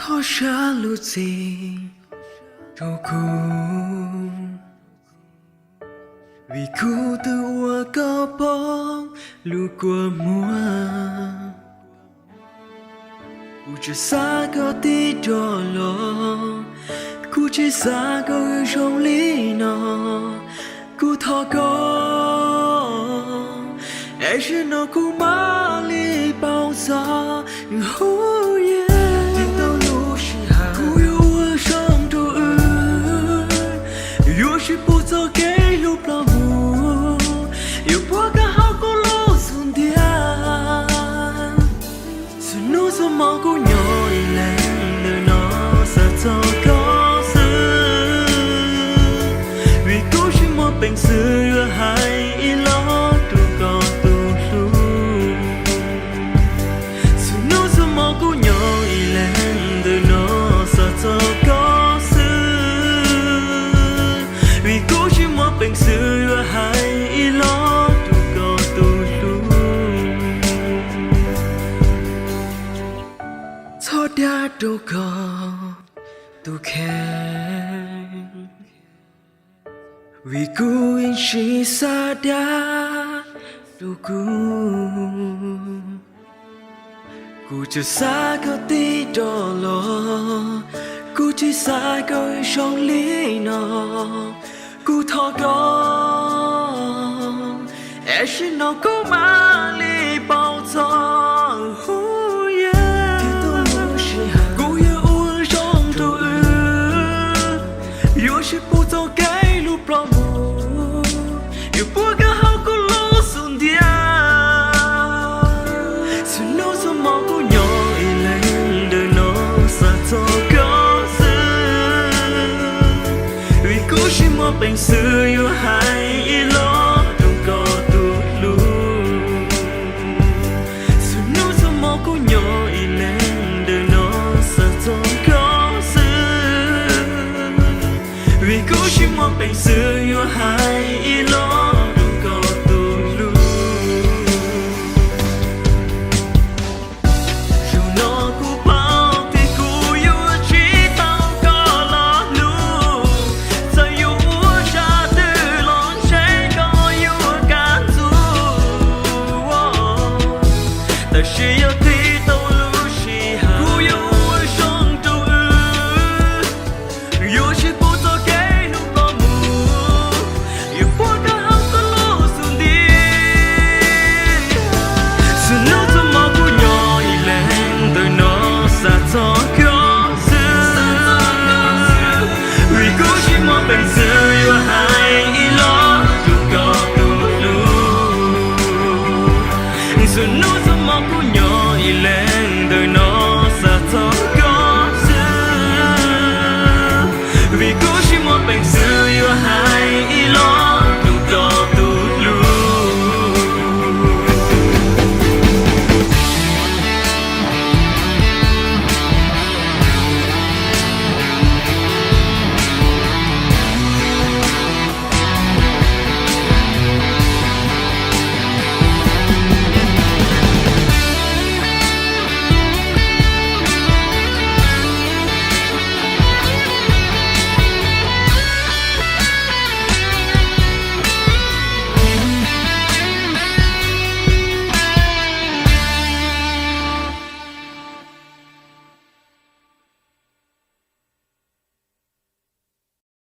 Thov zam lub txim rau kuv, vim kuv twb ua koj poob lub kua muag. Kuv tsis xav koj tig rov los, kuv tsis xav koj zoo li no. Kuv thov koj, es zaum no kuv mam li paub txog. Kuv yuav ua zoo rau wb, yuav tsis pub txoj kev hlub ploj mus, yuav puag koj hauv kuv lub xub ntiag. Txhua hnub txhua hmo kuv nyob ib leeg ntawm no xav txog koj xwb, vim kuv tsis muaj peev xwm yuav hais ib los rau koj tus hlub. Txhua hnub txhua hmo kuv nyob ib leeg ntawm no xav txog koj xwb, vim kuv tsis muaj peev xwm yuav hais ib los rau koj tus hlub. Txhob dab rau koj tus kheej, vim kuv yeej tsis xav dab rau kuv. Kuv tsuas xav koj tig rov los, kuv tsis xav koj zoo li no. Kuv thov koj, es zaum no kuv mam li paub txog. Kuv yuav ua zoo rau wb, yuav tsis pub txoj kev hlub ploj mus, yuav puag koj hauv kuv lub xub ntiag. Txhua hnub txhua hmo kuv nyob ib leeg ntawm no xav txog koj xwb, vim kuv tsis muaj peev xwm yuav hais